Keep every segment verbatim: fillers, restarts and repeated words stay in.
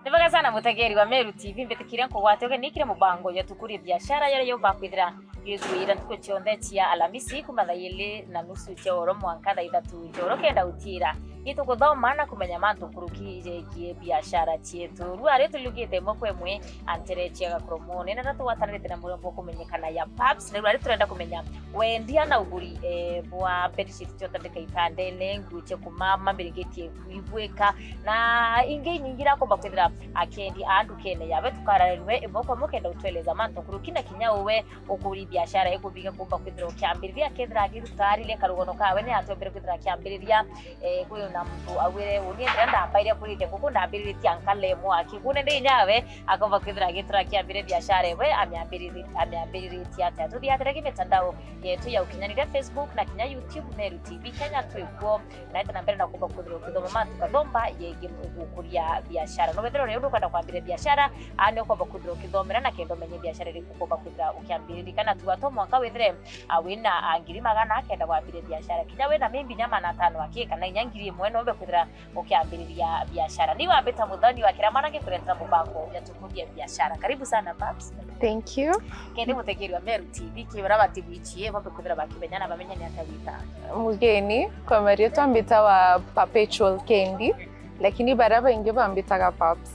Ni bwega sana mutegeri wa Meru T V, mbitikire nkugwate ugeni kiri mubango jwa Tukurie Biashara, juria jumba kwithira jwithuira ntuku cionthe cia Alamisi kuma thaa iri na nusu cia oro mwanka thaa ithatu cia oro kenda gutiira. Itukuthoma na kumenya mantu nkuruki jegie biashara cietu. Riu ari tulugite imwe kwa imwe antere cia Gakoromone, na tugwatanirite na murembo kumenyekana ya Paps. Na riu ari turenda kumenya wendia na uguri, eh, bwa bedsheet cia utandika itandene, nguo cia kumama, miringiti ya kwibwika, na ingi inyingi irakomba kwithira akendi a ndukene yawe. Tukararaniwe imwe kwa imwe kenda utweleza mantu nkuruki na kinya uwe ukuri biashara ikubika kumba kwithira ukiambiriria, akethira agirutaarire karugono kawe ni atwembere kwithira akiambiriria. Eh, kwi na muntu augire, uni ethira ndambaire kuritia nguku ndambiriritie anka le mwaki. Kune ndi inyawe akomba kwithira agitura akiambire biashara ewe amiambiriri-, amiambiriritie atia. Tuthiatire ki mitandao yetu ya ukinyaniria, Facebook na kinya YouTube, Meru T V Kenya twikuo. Naite na mbere na kumba kwithira ukithoma mantu kathomba yegi gukuria biashara. No wethira uri undu ukwenda kwambire biashara, ani ukomba kwithira ukithomera na kenda umenye biashara iriku ukomba kwithira ukiambiriria. Kana tu ato mwanka withire, ah, wina, ah, ngiri magana kenda wambire biashara. Kinya wina maybe nya magana atano aki kana inya ngiri imwe no umbe kwithira ukiambiriria biashara. Ni wambita muthoni wa kira mwana ngikuretera mubango ya Tukurie Biashara. Karibu sana, Paps. Thank you. Kende mutegeri wa Meru T V, ki bara batibu ichie, bambe kwithira bakimenya na bamenye ni atia wita. Mugeni, kwa maria twambita wa Perpetual Kendi, lakini bara baingi bambitaga Paps.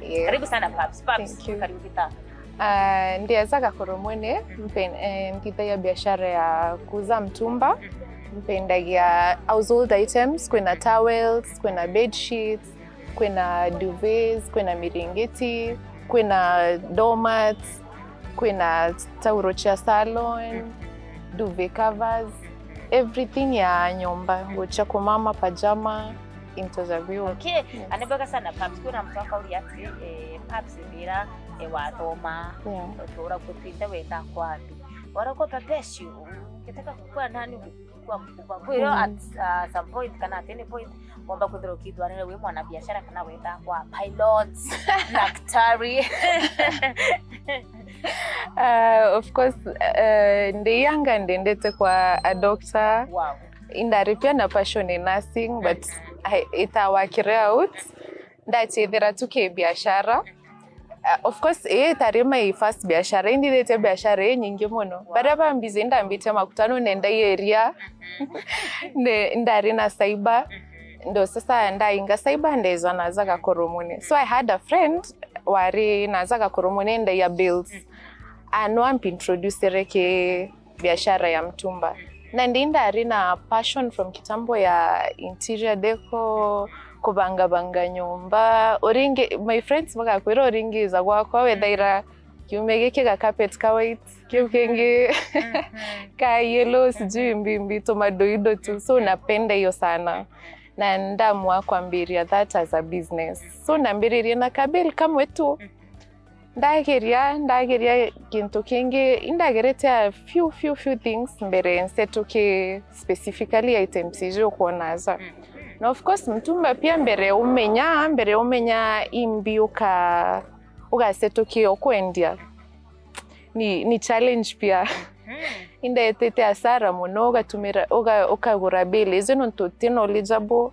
Yes. Karibu sana, Paps. Paps, thank you. Karibu kita. Ah, ndiaza Gakoromone, mpen-, eh, nthithagia biashara ya kuuza mtumba. Mpendagia household items, kwina towels, kwina bed sheets, kwina duvets, kwina miringiti, kwina doormats, kwina tauro cia salon, duvet covers, everything ya nyomba, nguo cia kumama, pajama, into the view. Okay, yes. Ani bwega sana, Paps. Kwina mtu akauria ati, eh, Paps, mbira, eh, wathoma, yeah, utura kutwite wenda kwa andu. Wara kwa Perpetual, ukitaka kukua nani, kukua mkubwa. Kwa hiyo, mm, at, uh, some point, kana at any point, womba kwithira ukithwanire wi mwana biashara kana wenda kwa pilots, daktari. Uh, of course, uh, ndi yanga ndendete kwa a doctor. Wow. Indari pia na passion in nursing, but, mm, I, itawakire out. Ndachithira tu ki biashara. Uh, of course, ii itari my first biashara, indithitie biashara inyingi muno. Wow. Baria bambizi ndambite makutano nendagia iria. Ne, ndari na cyber. Ndo sasa ndainga cyber ndeza naza Gakoromone. So I had a friend wari naza Gakoromone endagia bills. Ano ampintroducere ki biashara ya mtumba. Na ndi ndari na passion from kitambo ya interior decor, kubangabanga nyomba. Uringi, my friends bagakwira uringiza gwakwa wethaira kiumia giki ga carpet ka white, kiu kingi ka yellow, sijui mbimbi, tumadoido tu. So napenda hiyo sana. Na ndamua kwambiria that as a business. So nambiririe na kabil kamwe tu. Ndageria, ndageria gintu kingi, indagerete a few, few, few things mbere nsetuke specifically items iji ukwona aja. Na of course, mtumba pia mbere umenya, mbere umenya imbi uka-, ugasetuke ukwendia. Ni, ni challenge pia. Indetete asara muno, ugatumira, uga-, ukagura bill iji nontu uti knowledgeable,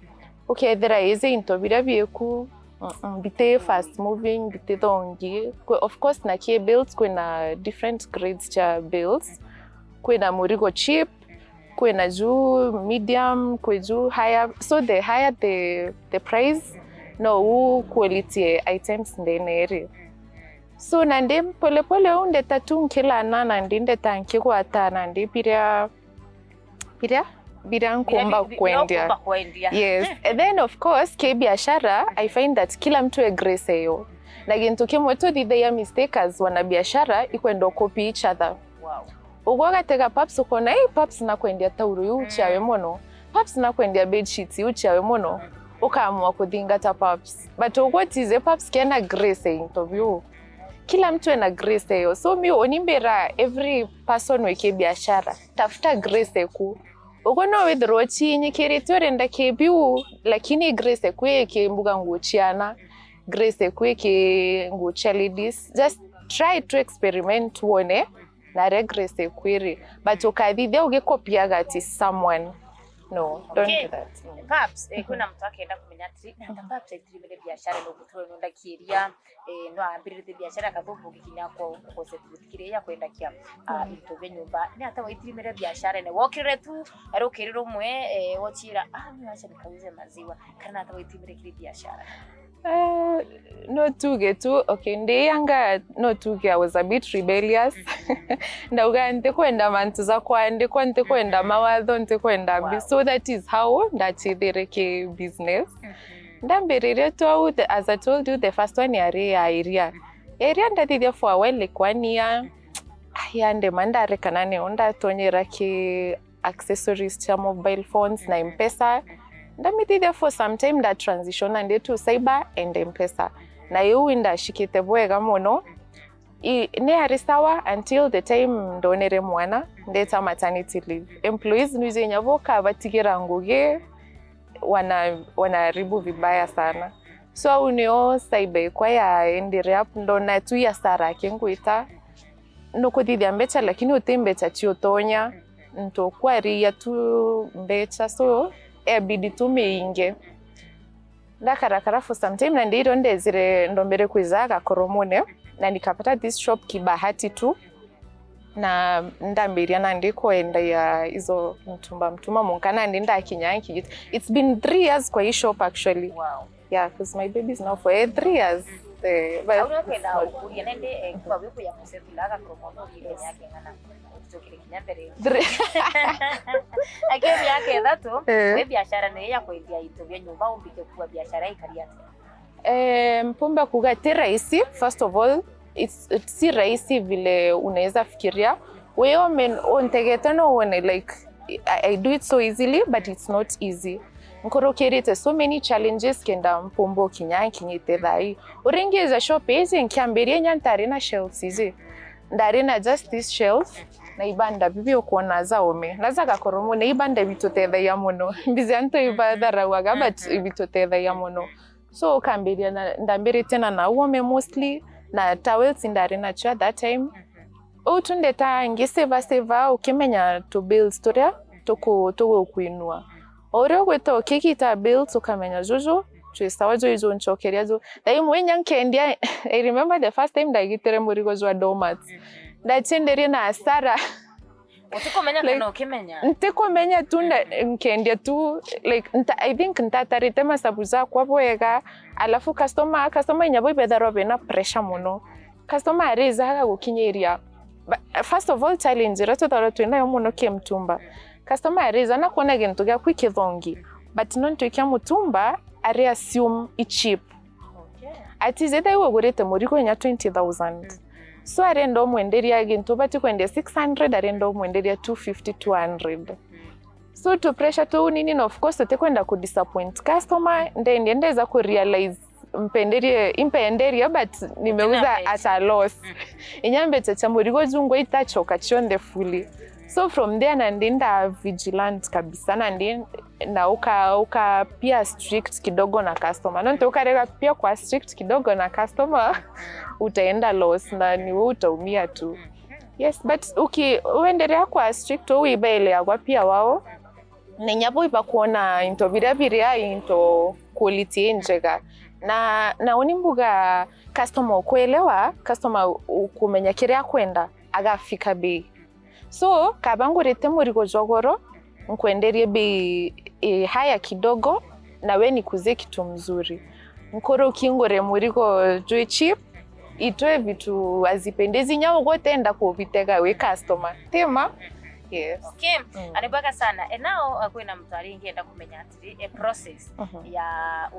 ukethira iji into biria bieku, mm, mm, biti fast moving, biti thongi. Kwi, of course, na ki bills kwina different grades cia bills. Kwina murigo cheap, kwina juu medium, kwi juu higher. So the higher the, the price, no u quality ya items ndene iri. So nandi polepole u ndeta tu nkilana, nandi ndeta nkigwata, nandi biria, biria, biria nkumba kwendia. Yes. And then of course, ki biashara, I find that kila mtu e grace eyo. Na gintu kimwe tuthithagia mistake as wana biashara, ikwenda copy each other. Wow. Ugwe ugatega Paps ukona, "Ei, Paps nakwendia tauro iu ciawe mono. Paps nakwendia bed sheets iu ciawe mono." Ukaamua kuthingata Paps. But ugwe utize Paps kena grace into biu. Kila mtu ena grace eyo. So mi uni mbira every person wiki biashara, tafuta grace eku. Ugwe no withirwa uchinyikirite urenda ki biu, lakini grace eku iki mbuga nguo ciana, grace eku iki nguo cia ladies. Just try to experiment wone. Na regress ikwiri, but ukathithia ugikopiaga ati someone. No, don't Okay. Do that. Mm. Perhaps eh, kwina muntu akenda kumenya atiri nanda perhaps aitirimire biashara no guturo no ndakiria eh, no ambiriritie biashara akathumbu gikinya kwa kukosa gutikiria ya kwendakia ah, into bia nyumba ni ata waitirimire biashara ne wokirire tu arukiri rumwe eh, wochira ah ni acha nikauze maziwa kana ata waitirimire kiri biashara. Uh, no tuge tu, okay, ndi younger, no tuge I was a bit rebellious. Ndauga ntikwenda mantu jakwa, ndikwa ntikwenda mawatho, ntikwenda mbi. Wow. So that is how ndachithire ki business. Ndambiririe tu au, the- as I told you, the first one yari ya iria. Iria ndathithia for a while ikwania. Yandema ndari kana niu ndatonyera ki accessories cia mobile phones na mpesa. Ndamithithia for some time, nda transition na ndi tu cyber and mpesa, na iu indashikite bwega muno. I- ni ari sawa until the time ndonere mwana ndeta maternity leave. Employees nwijinya bo kabatigira ngugi, wana wanaharibu vibaya sana. So au nio cyber ikwa yaenderea up, ndona tu ya sara akingwita nukuthithia mbecha lakini uti mbecha cia utonya ntu kwariia tu mbecha, so ebidi tu miinge. Ndakarakara for some time na ndirio ndezire ndombere kwija Gakoromone na nikapata this shop kibahati tu, na ndambiria nandi kwendagia izo mtumba mtumba munka nandi ndakinya nkigita. It's been three years kwa hii shop actually. Wow. Yeah, because my baby is now for eh, three years. Eh, but Au ndio kwenda ukuria nende eh, kwa wiku ya kusetula Gakoromone uri yake ngana. Tukiri kinya mbere. Three- Akiri yake thatu, Eh. we biashara ni ya kwendia into bia nyumba umbike kuwa biashara ikari atia? Eh, mpumba kuga ti rahisi. First of all, it's, it's si rahisi vile unaweza fikiria. Wewe men untegete no one like I, I do it so easily, but it's not easy. Nkorokirite so many challenges kenda mpumbo kinya nkinyite thai. Uringeza shop iji nkiambiria nya ntari na shelves iji. Ndari na just this shelf na ibanda bibi ukuona za ome na za Gakoromone, ibanda bitutethagia muno. Mbizi antu ibatharauaga but ibitutethagia muno. So ukambiria na ndambirite na na ome mostly na towels ndari nacio at that time. Uu tu ndeta ngiseva seva ukimenya tu bills turia tuku tugukwinua. O uria ugwita ukigita bills ukamenya juju jwi sawa, juu ijo nchokeria ju. Thaa imwe inya nkendia, I remember the first time ndagitire murigo jwa doormats. Ndachienderie na hasara. Utikumenya Like, kana ukimenya. Ntikumenya tu nda- nkendia tu like nta, I think ntatarite masabu jakwa bwega, alafu customer customer inya bo ibetharwa bena pressure muno. Customer arijaga gukinyiria. But first of all, challenge iria twitharwa twinayo muno ki mtumba. Customer arija na kwona gintu giaku ikithongi, but nontu ikia mutumba ari assume i cheap. Okay. Ati jetha iwe ugurite murigo inya twenty thousand, so arenda umwenderia gintu bati kwendia six hundred, arenda umwenderia two fifty, two hundred. So tu pressure tu nini, na of course utikwenda ku disappoint customer, ndendia ndeza ku realize mpenderie impenderie but nimeuza Utina at a loss. Inya mbecha cha murigo jungwa itachoka chionde fully. So from there nandi nda vigilant kabisa, nandi na uka uka pia strict kidogo na customer, nontu ukarega pia kwa strict kidogo na customer utaenda loss na niwe utaumia tu. Yes, but uki uendelea kwa strict, uibaeleagwa pia wao na inya bo ibakuona into biria biria into quality injega. Na na uni mbuga customer ukuelewa, customer ukumenya kiria akwenda, agafika bei. So kaba ngurite murigo jwa goro, nkwenderie bei e, haya kidogo, na we nikuzie kitu mzuri. Nkuruki ngure murigo jwi cheap, itwe vitu azipendezi nya ugutenda kubitega wi customer. Tima? Yes. Okay. Ani bwega sana. E nao kwina mtu aringienda kumenya atiri e process ya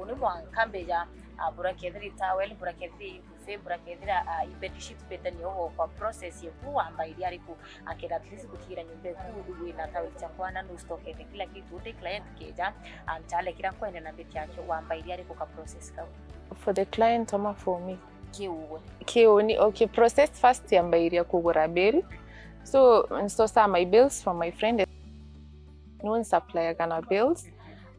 uni mwanka mbeja abura kethiri towel, bura kethiri buffet, bura kethira i bed sheet, betani ogo kwa process yeku wambairia ariku akenda at least gutigira nyumba eku wina towel cha kwana, no stock ende kila kitu, uti client keja antale kila kwenda na mbeti yake, wambairia ariku ka process kau? For the client ama for me? Kiuwe. Kiuni, okay, process first yambairia kugura bill. So nsosa my bills from my friend. Niwe nsupplyaga na bills.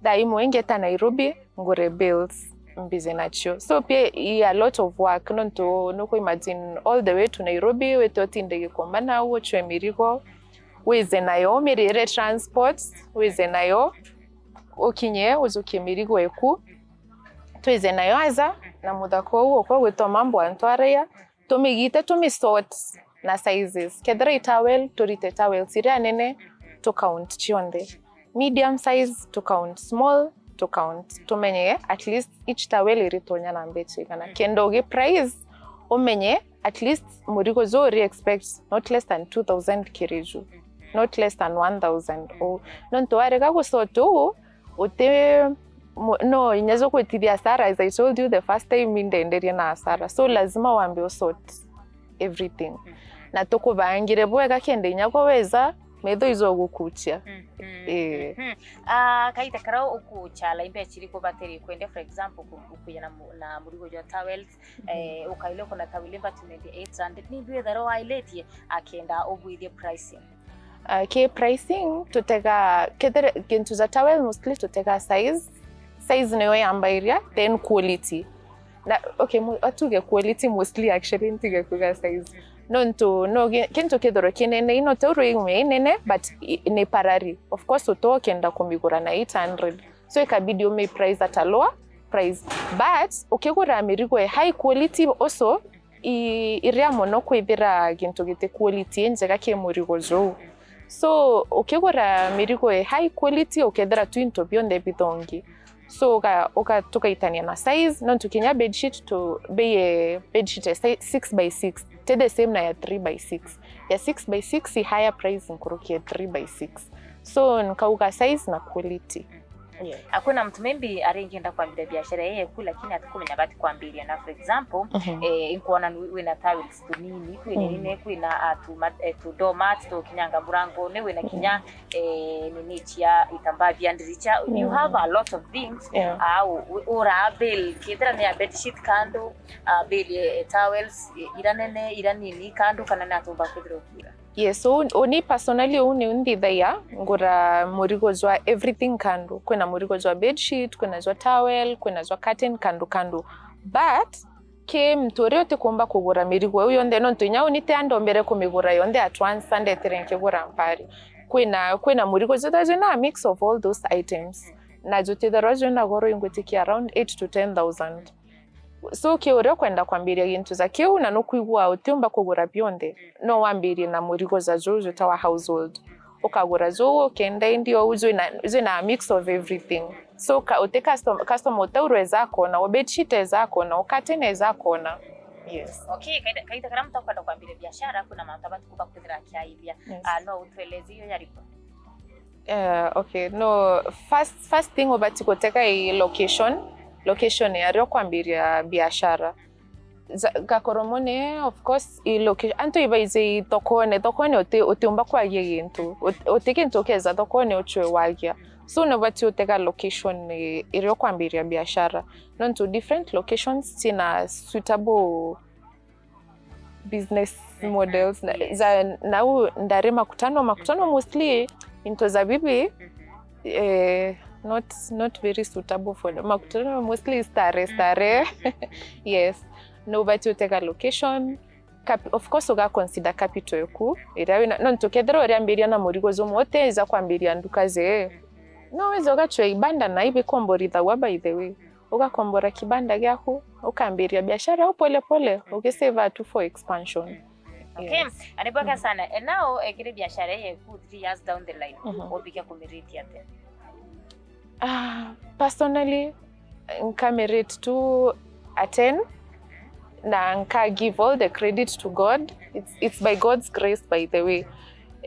Thaa imwe ngeta Nairobi ngure bills mbize nacio. So pia i a lot of work, nontu nuku imagine all the way to Nairobi wite utinde Gikomba na uochwe mirigo. wize nayo, mirire, transport, wize nayo, ukinye, ujukie mirigo eku, twize nayo aja, na muthaka uu ukwa gwitwa Mambo Antwaraia, tumigite, tumisort na sizes. Kethira i towel, turite towels iria nene, tu count cionthe. Medium size, tu count small, tu count. Tumenye at least each towel iritonya na mbecha igana. Kenda ugi price, umenye at least murigo juu uri expect not less than two thousand kiri juu, not less than one thousand. O, nontu warega gusort uu, uti mu-, no inya jugwitithia hasara, as I told you the first time, mi ndenderie na hasara. So lazima wambe usort everything. Na tukubangire bwega kenda inya gwe weza, metho ijo gukuchia. Ii. Ah, kaita kara ukuchala imbecha iriku batiri kwendia, for example, ku-, ukuya na mu-, na murigo jwa towels, eh, ukaile uko na towel imba twenty-eight hundred, ni bwethera wailetie akenda ubwithie pricing. Uh, ki pricing, tutega, kethira, gintu ja towel mostly tutega size. Size niyo yambairia, then quality. Na, okay, mu-, atuge quality mostly, actually, ntige kuga size. Nontu, no, gi-, kintu kithirwe kinene, ino tauro iume inene, but i-, ni parari. Of course, uto ukenda kumigura na eight hundred. So, ikabidi ume price at a lower price. But, ukigura mirigo e high quality also, i-, iria mono kwithira gintu giti quality injega ki murigo juu. So, ukigura mirigo e high quality, ukethira tu into bionthe bithongi. So, uga-, uga-, tugaitania na size, nontu kinya bedsheet tu, bei e bedsheet e si-, six by six, ti the same na ya three by six. Ya six by six i higher price nkuruki ya three by six. So, nkauga size na quality. Yeah. Akwina muntu maybe aringienda kwambira biashara yeye ku, lakini atikumenya bati kwambiria na, for example, eh, inkuona ni wina towels tunini, kwina ine, kwina, ah, tu ma-, eh, tu doormat tukinyanga murangoni, wina kinya, eh, nini cia itambaa bia ndiricha. You have a lot of things. Yeah. Ah, u-, u-, ura bill, kethira ni ya bedsheet kando, ah, bill ya, eh, towels, eh, ira nene, ira nini kando, kana ni atumba kwithira ukira? Yes, so uni personally uu niu nthithagia, ngura murigo jwa everything kando. Kwina murigo jwa bedsheet, kwina jwa towel, kwina jwa curtain kando kando. But ki muntu uria utikumba kugura mirigo iu yonthe, nontu inya uni ti andombere kumigura yonthe at once, andetire nkigura mpari. Kwina, kwina murigo jwithagwa jwina a mix of all those items. Na jutithagwa jwina goro, ingwitikia around eight to ten thousand. So, ki uria ukwenda kwambiria gintu ja kiu na nukwigua utiumba kugura bionthe, no wambirie na murigo ja juu jwitawa household. Ukagura juu, ukenda indi ou jwina, jwina a mix of everything. So, ka, uti custom-, customer utaurwa eza akona, u bedsheet eza akona, u curtain eza akona. Yes. Okay, kaita, kaita karia muntu akwenda kwambiria biashara, kwina mantu abati kuba kwithira akiaithia. Yes. Ah, no utueleze iyo yariku? Eh, okay, no, first, first thing ubati gutega i location, location ya rio kwambiria biashara. Za-, gakoromone, of course, i loca-, antu ibaiji thokone, thokone uti-, utiumba kwagia gintu, ut-, uti gintu ukeza thokone uchwe wagia. So, no ubati utega location i-, irio kwambiria biashara. Nontu different locations cina suitable business models. Na, za, nau ndari Makutano, Makutano mostly into Zabibi, eh, not, not very suitable for the Makutano, mostly starehe, starehe. Yes. No, but utega location, cap-, of course, uga consider capital eku iria wina, nontu kethira uriambiria na murigo jumwe, utija kwambiria nduka je. No, weza ugachwa ibanda na ibikomborithagwa, by the way. Ugakombora kibanda giaku, ukambiria biashara au pole pole, ugisave tu for expansion. Okay. Yes. Ani bwega sana. And now, eh, kiri biashara yeku three years down the line, umbike kumirate atia? Ah, personally, nkamirate tu a ten, na nka give all the credit to God. It's, it's by God's grace, by the way.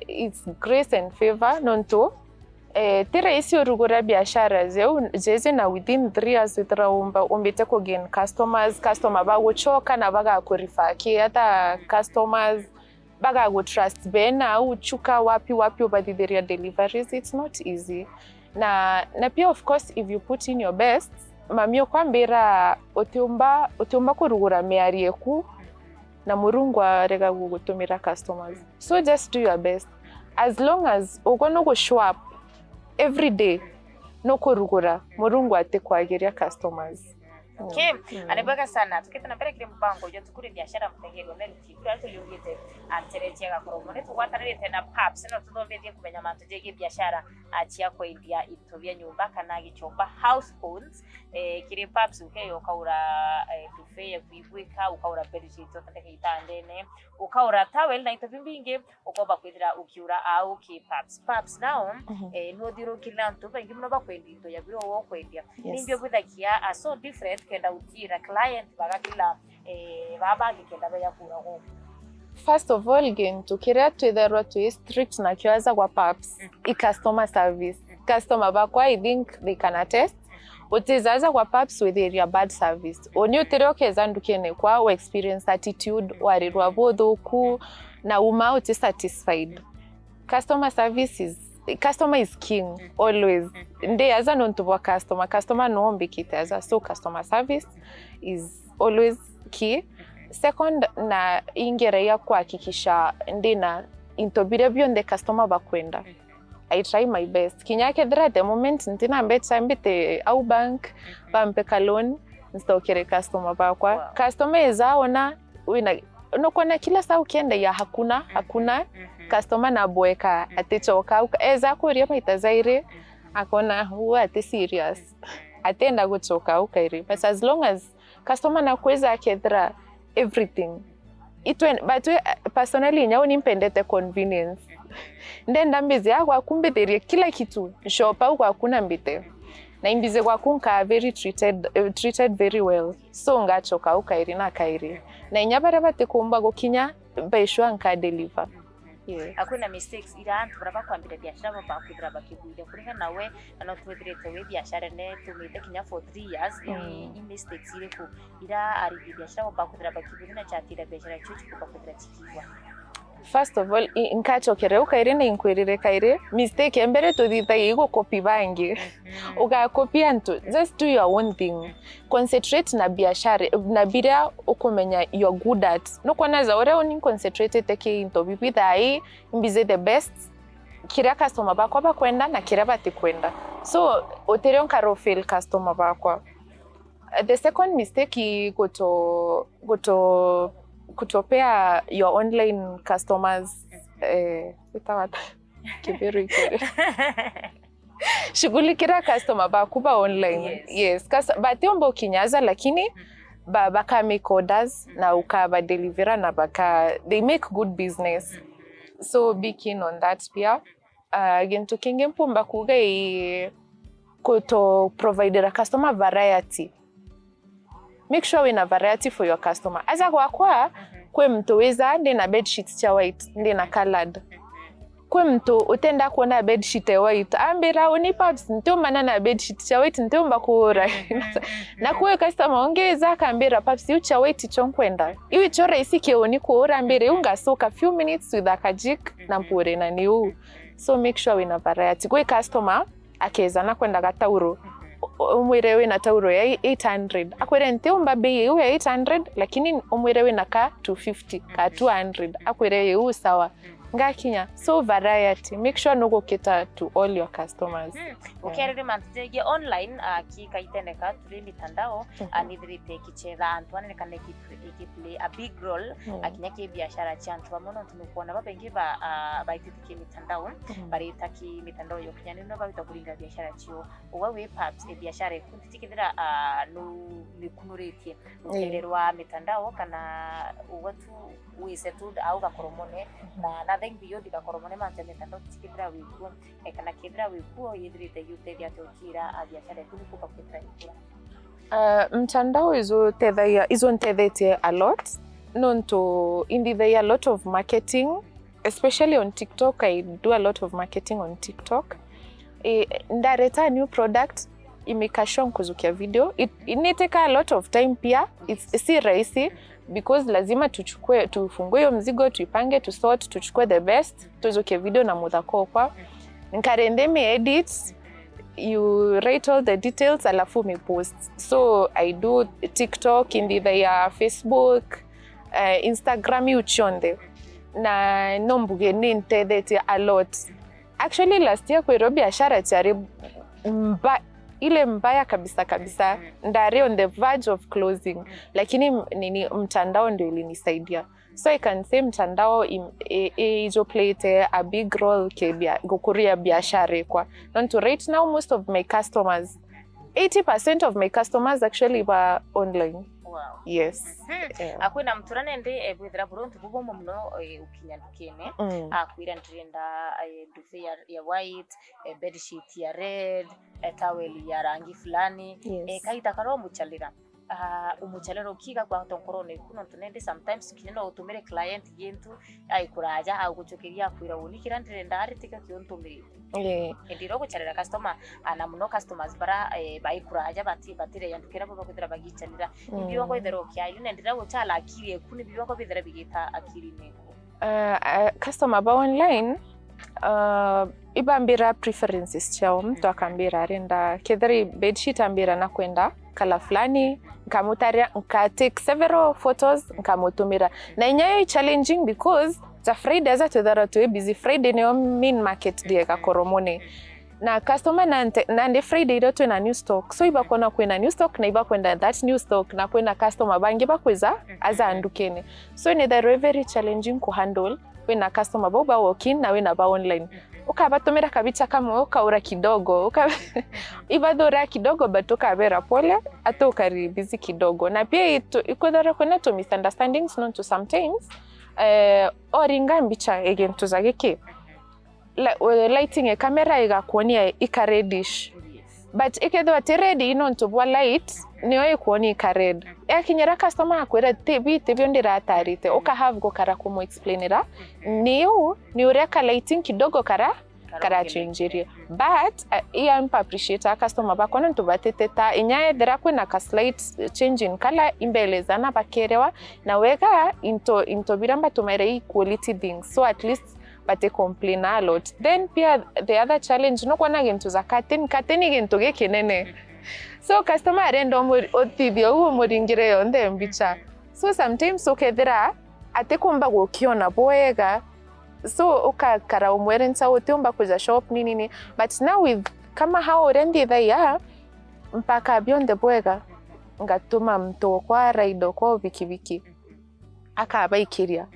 It's grace and favor, nontu Eh, ti rahisi urugura biashara jeu, jeje na within three years withira umba, umbite ku gain customers, customer baguchoka na bagaku refer ki other customers, bagagu trust bena au chuka wapi wapi ubathithiria deliveries, it's not easy. Na, na pia of course if you put in your best, mami ukwambira utiumba, utiumba kurugura miario eku na Murungu arega gugutumira customers. So just do your best. As long as ugo nugu show up every day, nukurugura, Murungu atikwagiria customers. Okay. Mm. Ani bwega sana. Tukite na mbere kiri mubango jwa Tuku ri Biashara, mutengeri wa Meru T V, uria tuliugite anteretie gakoromo. Ni tugwatanirite na Paps, no tuthomithie kumenya mantu jegie biashara, ah, cia kwendia into bia nyumba kana gichomba, households. Eh, kiri Paps ukeya ukaura, eh, duvet ya kwibwika, ukaura bedsheet utandike itandene, ukaura towel na into bimbingi, ukoba kwithira ukiura au ki Paps. Paps nao, mhm, eh, ni uthiurukirire antu baingi mono bakwendia into ya biro wo kwendia. Yes. Nimbi ubwithagia, ah, so different kenda utiira client bagakila, eh, baa bangi kenda beya kura gwaku? First of all, gintu kiria twithairwa twi strict nakio aja gwa Paps, mm, i customer service. Mm. Customer bakwa, I think they can attest. Utijaja gwa Paps withiria bad service. Uni utiria ukeza ndukene kwa u experience attitude, warirwa buthuku, na uma uti satisfied. Customer service is, customer is king, mm, always. Mm. Ndi aja nontu bwa customer. Customer no mbikite aja. So customer service is always key. Second, na ingeragia kuhakikisha ndina into biria bionthe customer bakwenda. Mm. I try my best. Kinya kethira at the moment ntina mbecha, mbite au bank, mhm, bampe ka loan, ncokere customer bakwa. Wow. Customer eza ona wina, nukwona kila saa ukiendagia hakuna, mhm, hakuna, mhm, customer naboeka, mhm, atichoka au ka-, eza akuria maita jairi, mhm, akona, "Uu ati serious." Mhm. Atienda guchoka au kairi. But as long as customer nakwija akethira everything, itwe, but we, personally, nyau ni mpendete convenience. Ndenda mbize ya gwaku mbithirie kila kitu, nshop au gwaku na mbite. Na imbize gwaku nkaa very treated, eh, treated very well. So ngachoka au kairi na kairi. Na inya baria batikumba gukinya, baishwa nka deliver. Yeah. Akwina mistakes ira antu baria bakwambira biashara bambaga kwithira bakigwithia kuringana nawe, na no twithirite wi biashara ne tumite kinya for three years, i, mm, i mistakes iriku ira arigi biashara bambaga kwithira bakigwithia na chatira biashara cio cikumba kwithira cikiigwa? First of all, i, nkachokere u kairi na inkwirire kairi, mistake ya mbere tuthithagia i gukopi bangi. Mm. Ugakopi antu, just do your own thing. Concentrate na biashara, na biria ukumenya you're good at. Nukwona ja uria uni concentrate ki into bibi thaa ii, mbize the best, kiria customer bakwa bakwenda na kiria batikwenda. So, utirio nkaro fail customer bakwa. The second mistake i guto, guto, kutopea your online customers, eh, witawa ata? Kiberu ikere. Shughulikira customer baku ba online. Yes. Yes, cus-, batiumba ukinya aja, lakini, mm, ba, baka make orders, mm, na ukaba delivera na baka, they make good business. Mm. So be keen on that pia. Ah, gintu kingi mpumba kuuga i kuto providera customer variety. Make sure wina variety for your customer. Aja gwakwa, mhm, kwi muntu wija, ndina bedsheets cia white, ndina coloured. Mhm. Kwi muntu utenda kwona bedsheet e white, ambira, "Uni Paps, ntiumana na bedsheet cia white, ntiumba kuura." Mhm, mhm. Na kwi customer ungi wija akambira, "Paps, iu cia white icio nkwenda. Iu icio raisi kiuni kuura." Ambira, "Iu ngacoka few minutes with a kajik na, mhm, mpure na ni uu." So make sure wina variety. Kwi customer akeja na kwenda gatauro, u-, umwire wina tauro ya eight hundred. Akwire, "Ntiumba bei iu ya eight hundred, lakini umwire wina ka two fifty, ka two hundred." Akwire, "Iu sawa." Ngakinya. So variety, make sure nugu cater to all your customers. Mm. Yeah. Ukiariria mantu jegie online, ah, ki kaitene ka turi mitandao, mhm, ah, nithirite ikichetha antu anene kana iki-, ikiplay a big role, mm, ah, kinya ki biashara cia antu bamwe, nontu nukwona babaingi ba, ah, baitite ki mitandao, mm, barita ki mitandao ya ukinyaniri, no bawita kuringa biashara cio. Uwe wi Paps, e biashara iku ntitikithira, ah, nu-, nikunuritie, mm, rugendo rwa mitandao, kana uwe tu wi settled au gakoromone, na nothing beyond gakoromone, mantu ya mitandao ntitikithira wikuo, e, kana kethira wikuo, yithirite igiutethia atia ukira, ah, biashara iku nikumba kwithira ikura? Uh, mtandao ijutethagia, ijuntethetie a lot, nontu indithagia a lot of marketing, especially on TikTok. I do a lot of marketing on TikTok. Eh, ndareta a new product, I make sure nkujukia video. It, it take a lot of time pia. It's, si rahisi, because lazima tuchukue, tufungue hiyo mzigo, tuipange, tusort, tuchukue the best, tujukie video na muthaka okwa. Nkare nthi mi edit, you write all the details, alafu mi post. So I do TikTok, indithagia Facebook, eh, Instagram, iu cionthe. Na no mbuge ni ntethetie a lot. Actually, last year kwirwo biashara ciari mba-, ile mbaya kabisa kabisa, ndari on the verge of closing, lakini m-, nini, mtandao ndio ilinisaidia. So I can say mtandao im-, i-, i-, ijoplayete a big role ke bia-, gukuria biashara ikwa. Nontu right now most of my customers, eighty percent of my customers actually were online. Wow. Yes. Mhm. Yeah. Akwina mtura nende, eh, bwithira buri untu bubumwe muno, eh, ukinya ndukene. Mm. Akwira ndirenda, eh, nduve ya, ya white, eh, bedsheet ya red, eh, towel ya rangi fulani. Yes. Eh, kaita karia umucharira. Ah, umucharira ukiga kwa nkorone iku, nontu nende sometimes kinya no utumire client gintu, aikuraja, aguchukiria akwira, uni kira ndirenda ari tikio kiuntumirite. Eh. Indi ira ugucharira customer, ah, na muno customers bara, eh, baikuraja bati-, batireya nduki iria bo bakwithira bagicharira. Ibi biongo ithera ukiairi, na ndira guchala akiri eku, ni biongo bithera bigita akiri neku. Uh, uh, customer ba online, uh, ibambira preferences ciao, muntu akambira arenda, kethira i bedsheet ambira nakwenda color fulani, nkamutaria, nka take several photos, nkamutumira. Na inya yo i challenging because ja Friday aja twithara twi busy. Friday niyo main market day Gakoromone. Na customer nante-, nandi Friday irio twina new stock. So ibakwona kwina new stock na ibakwenda that new stock, na kwina customer bangi bakwija aja ndukene. So nithairwe very challenging ku handle. Wina customer bau ba walk in na wina ba online. Ukabatumira kabicha kamwe, ukaura kidogo, uka-, ibathura kidogo, but ukabera pole, ati ukari busy kidogo. Na pia itu-, ikwithirwa kwina tu misunderstandings, nontu sometimes, eh, oringa mbicha igintu ja giki. La-, eh, lighting e camera igakwonia ika reddish. But ikethirwa ti red, nontu bwa light, niyo ikwonia ika red. Ekinyira customer akwira, "Ti bi, ti bio ndiratarite." Uka have gukara kumu explainira, "Ni u, ni uria ka lighting kidogo kara, karachenjirie." But, uh, i am appreciate a customer bakwa nontu batiteta. Inya ethira kwina ka slight change in color, imbeleza na bakerewa. Na wega, into, into biria mbatumaire i quality things. So at least bati complain a lot. Then pia the other challenge, nukwona gintu ja curtain, curtain i gintu gikinene. So customer arenda umuri-, uthithie uu umuringire yonthe mbicha. So sometimes ukethira atikumba gukiona bwega. So ukakara umwerenca utiumba kuja shop nini nini. But now with kama hao uria nthithagia, mpaka bionthe bwega, ngatuma muntu okwa ride okwa bikibiki. Akabaikiria.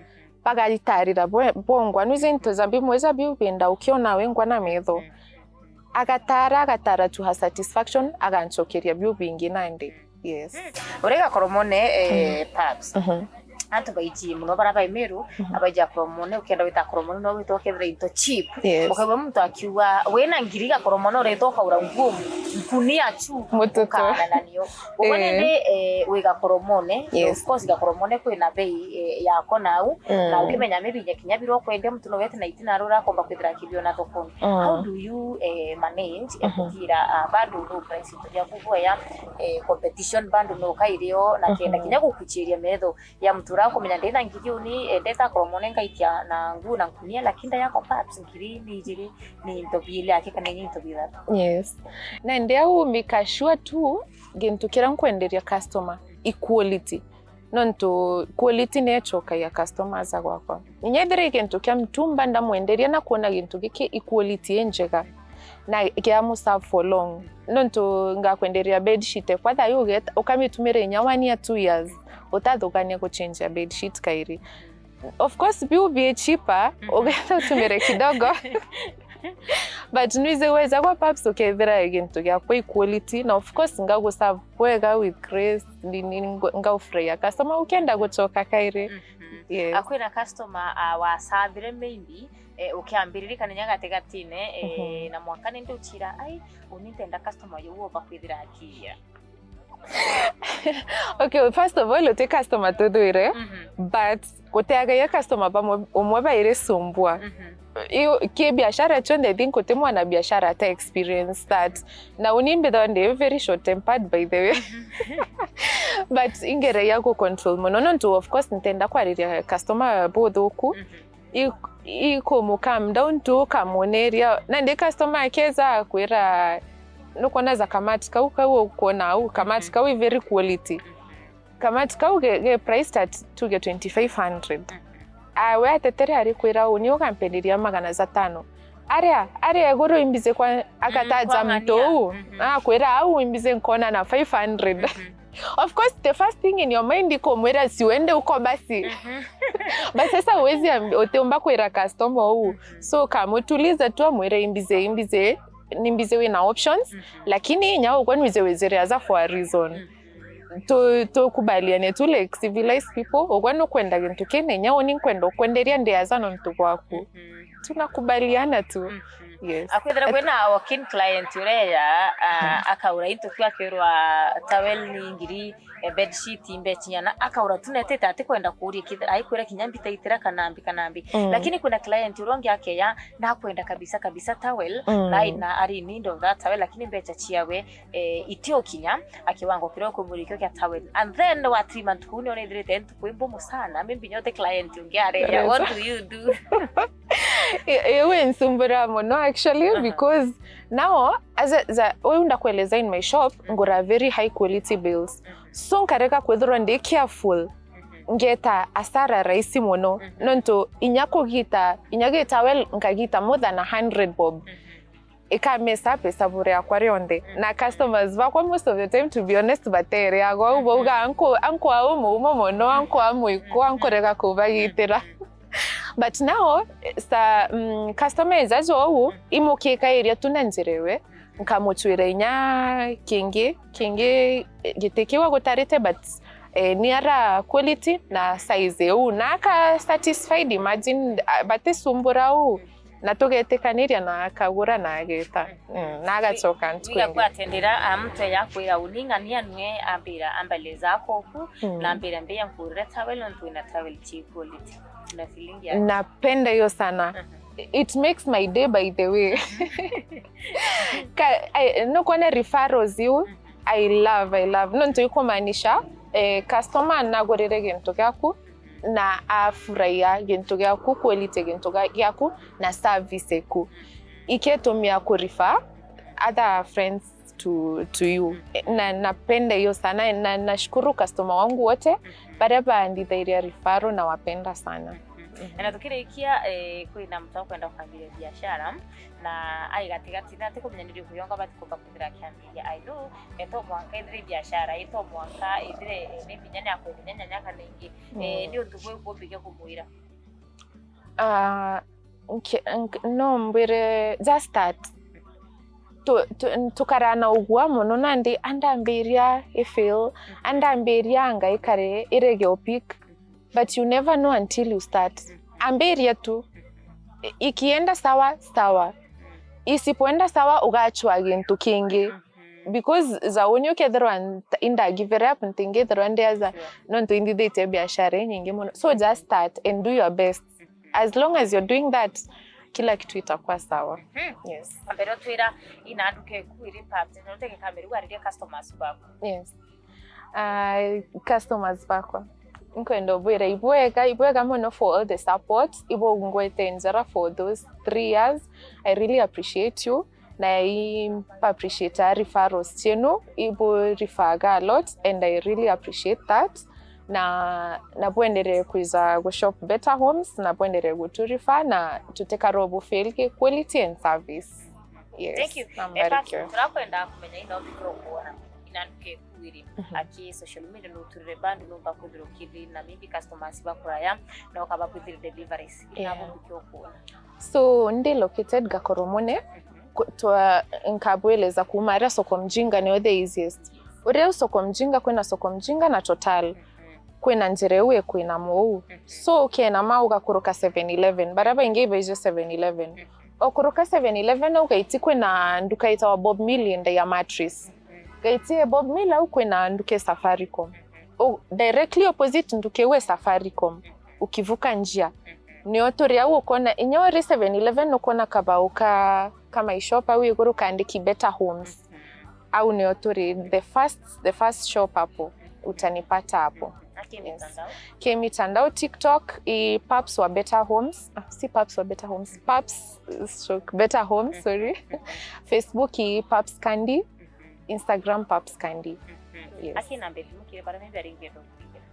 Bagaitarira bwe-, bongwa. Nwiji into ja bimwe ja biu bienda ukiona wengwa na metho. Agatara, agatara to her satisfaction, aganchokeria biu bingi nandi. Yes. Uri Gakoromone, eh, Pabs. Mhm. Antu baiji muno bara ba Imiru, abaiji Gakoromone, ukienda gwita Gakoromone, no wita ukethira into cheap. Yes. Ukaigua muntu akiuga, "Wina ngiri Gakoromone, ureta ukaura nguo, ngunia chu, mututu." Ukaana nanio. Uguo nindi, eh, wi Gakoromone, yes, of course Gakoromone kwina bei, eh, yako nau, na ukimenya maybe kinya biro kwendia muntu no wete na itina rura akomba kwithira akibiona thokoni. How do you, eh, manage, eh, kugira, ah, bado no price into biaku bwega, eh, competition bado no kairio, na kenda kinya gukuchiria metho ya muntu ura akumenya ndina ngiri uni, eh, ndeta Gakoromone ngaikia na nguo na ngunia, lakini nda yako Pabs ngiri ni ijiri, ni into biili yake kana ni into bithatu. Yes. Na ndi au make sure tu gintu kiria nkwenderia customer, equality. Nontu quality niyo ichokagia customers gwakwa. Inya ethira i gintu kia mtumba ndamwenderia na kwona gintu giki i quality injega na gia mu serve for long. Nontu ngakwenderia bedsheet ekwa thayu ugeta-, ukamitumira inya one year, two years, utathugania guchenjia bedsheet kairi. Of course, biu bi cheaper, ugeta utumire kidogo. But nwiji wejagwa Pabs ukethira gintu giakwa i quality, na of course ngagu serve bwega with grace, ni, ni, ngo-, ngaufurahia customer ukenda guchoka kairi. Yes. Akwina customer, ah, wasavire maybe, eh, ukiambiriria kana inya gatigatine, eh, na mwanka nindi uchira, "Ai, uni ntenda customer uyu uba kwithira akiria." Okay, first of all, uti customer tuthuire, but guteagaia customer bamwe, umwe bairi sumbua. I-, ki biashara chionthe, I think uti mwana biashara ata experience that. Na uni mbithagwa ndi very short tempered, by the way. But ingereia gu control muno, nontu of course ntenda kwariria customer buthuku. I-, ikumu calm down tu, ukamuneria. Nandi customer akeza akwira, nukwona ja kamati kau, kau ukwona au, kamati kau i very quality. Kamati kau ge, ge priced at tuge twenty-five hundred. Ah, we atetere arikwira uni ukampenderia magana jatano. Aria, aria iguru imbize kwa, akataja mtu uu, akwira au imbize nkona na five hundred. Of course, the first thing in your mind ikumwira, "Si wende uko basi." But sasa uwezi ambi-, utiumba kwira customer uu. So, kamutuliza tu, amwire, "Imbize, imbize, nimbize wina options, lakini inya ugwe nwize wizire aza for a reason." Tu-, tukubaliane tu like civilized people, ugwe nukwenda gintu kina inya uni nkwenda ukwenderia ndi aza nontu bwaku. Tunakubaliana tu. Yes. Akwithira kwina walk-in client ureja, ah, akaura into tu akirwa towel ni ngiri, eh, bedsheet mbechinyana, akaura tu netete atikwenda kuria kithira, aikwira kinya mbitaitira kana mbi kana mbi. Lakini kwina client uria ungi akeya, nakwenda kabisa kabisa towel, na ina ari in need of that towel, lakini mbecha chiawe, eh, itiokinya akiwango kiria ukumurikio kia towel. And then wa three month kuu ni onethirite ntuku imbumu sana, maybe nyote client ungi areja, what do you do? Iwe nsumbura mono actually, because now, as a, za, uyu ndakueleza, in my shop ngura very high quality bills, so nkareka kwithirwa ndi careful, ngeta asara rahisi mono, nontu inya kugita, inya gita well nkagita more than a hundred bob, ikamesa pesa bure yakwa rionthe. Na customers bakwa, most of the time, to be honest, batereagwa au, bauga, "Anko, anko au muumo mono, anko amwiko, ankorega kubagitira." But now, sa, mm, customer eja jo au, imukikairia tu na njira iwe, nkamutwira inya kingi, kingi giti kiu agutarite, but, eh, ni ara quality na size iu, na aka satisfied, imagine, ah, batisumbura u, na tugetikaniria na akagura na ageta. Mm, na agacoka ntuku ingi. Kwatendera, ah, mtu yakwira uning'ania nwe ambira, ambeleza ako ku, na ambira, "Mbeya nkurire towel nontu wina towel chi quality." Na feeling yake. Napenda hiyo sana. It makes my day, by the way. Ka, I, no kuona referrals iu, I love, I love. Nontu ikumaanisha, eh, customer nagurire gintu giaku na afurahia gintu giaku, quality gintu gia-, giaku na service eku. Iketumia ku refer other friends to, to you. Na napenda hiyo sana, na nashukuru customer wangu wote baria bandithairia referral, nawapenda sana. Na tukirikia, eh, kwina mtu akwenda kwambiria biashara na ai gatigati na atikumenya ni riu kuyonga batikumba kwithira akiambiria. I know, eh, to mwanka ithire biashara, eh, to mwanka ithire, eh, maybe nyanya akwenda nyanya kana ingi. Eh, ni untu bwiku umbikia kumwira? Ah, Nki-, nk-, no mbwire, just start. Tu-, tu-, tukaraa na ugua mono nandi, andambiria i fail, andambiria anga ikare irege o peak. But you never know until you start. Ambiria tu. I-, ikienda sawa, sawa. Isipoenda sawa, ugachwa gintu kingi. Because za uni ukethirwa nta-, inda give it up, ntingithirwa ndiaza, nontu indithitie biashara inyingi mono. So just start and do your best. As long as you're doing that, kila kitu itakuwa sawa. Yes. Ambere twira ina nduka eku iri pubs, no tege kamera waririe customers baku. Yes. Ah, customers bakwa. Nkwenda ubwira ibwega, ibwega mono for all the support. Ibo ngwete njara for those three years. I really appreciate you. Na i appreciate referrals cienu, ibu referga a lot and I really appreciate that. Na, na bwenderee kwiza gu shop Better Homes, na bwenderee gutu refer, na tutikara obu fail ki quality and service. Yes. Thank you. Nambarikiwe. Turakwenda kumenya ino bikiro kuona ina nduka eku iri. Aki social media no turire bandu no bakuthira ukithi na maybe customers bakuraya na ukaba kwithira deliveries. Yeah. Ina bikiro kuona. So, ndi located Gakoromone, ku-, twa-, nkabweleza kuuma aria soko mjinga nio the easiest. Uria u soko mjinga, kwina soko mjinga na Total. Kwina njira iu ikwinama uu. So, ukenama ugakuruka seven eleven. Baria baingi ibaiji seven eleven. Okuruka seven eleven ugaiti kwina nduka itawa Bob Millie nda ya mattress. Gaiti e Bob Millie au kwina nduka e Safaricom. U-, directly opposite nduka iu e Safaricom. Ukivuka njia. Nio turi au ukona, inya uri seven eleven ukona kabau ka, ka my shop au iguru kaandiki Better Homes. Au nio turi the first, the first shop hapo. Utanipata hapo. Yes. Ki mitandao, TikTok i Paps wa Better Homes. Ah, si Paps wa Better Homes. Paps stroke Better Homes, sorry. Facebook i Paps Candy. Instagram Paps Candy. Yes. Aki namba ithimu kiri bara maybe aringi ndo.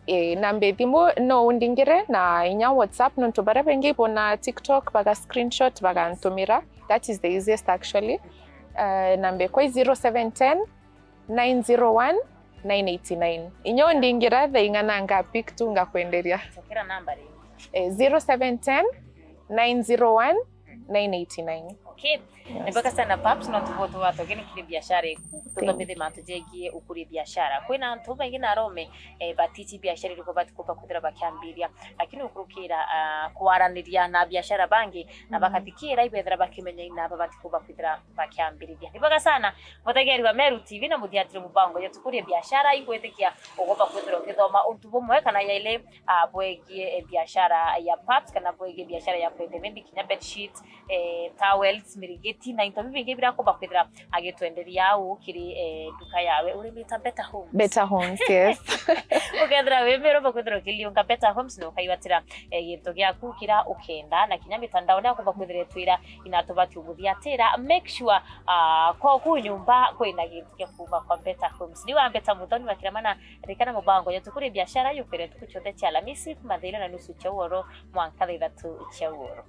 Eh, namba ithimu no undingire na inya WhatsApp nontu baria baingi bona TikTok baga screenshot bagantumira. That is the easiest actually. Uh, namba ikwa i zero seven ten, nine zero one, nine eighty nine. Inya undingira thaa ing'ana nga pick tu ngakwenderia. Cokera namba ringi. Eh, zero seven ten, nine zero one, nine eighty nine. Okay. Yes. Ni bwega sana Paps, no tubo tubatogene kiri biashara iku, tuthomithie mantu jegie ukuri biashara. Kwina antu baingi na arome, eh, batichi biashara iriko batikumba kwithira bakiambiria, lakini ukurukira, ah, kwaraniria na biashara bangi na bakathikira ibethira bakimenya ina aba batikumba kwithira bakiambiriria. Ni bwega sana mutegeri wa Meru T V na muthiatire mubango ya tukurie biashara, ingwitikia ugomba kwithira ukithoma untu bumwe kana yaili, ah, bwegie, eh, biashara ya Paps kana bwegie biashara ya kwendia maybe kinya bedsheet, eh, towels, mirigiti na into bibingi birakumba kwithira agitwenderia au kiri, eh, nduka yawe urimita Better Homes. Better Homes, yes. Ukethira wi Meru, ukumba kwithira ukiliunga Better Homes na ukaiwatira, eh, gintu giaku kira ukenda, na kinya mitandaone akumba kwithira itwira inatu bati umuthiatira. Make sure, ah, koku nyumba kwina gintu kia kuma kwa Better Homes. Ni wa Better Muthoni wa Kiramana, rikana mubango ya tukurie biashara yukwire ntuku cionthe cia Alamisi kuma thaa iri na nusu cia uoro mwanka thaa ithatu cia uoro.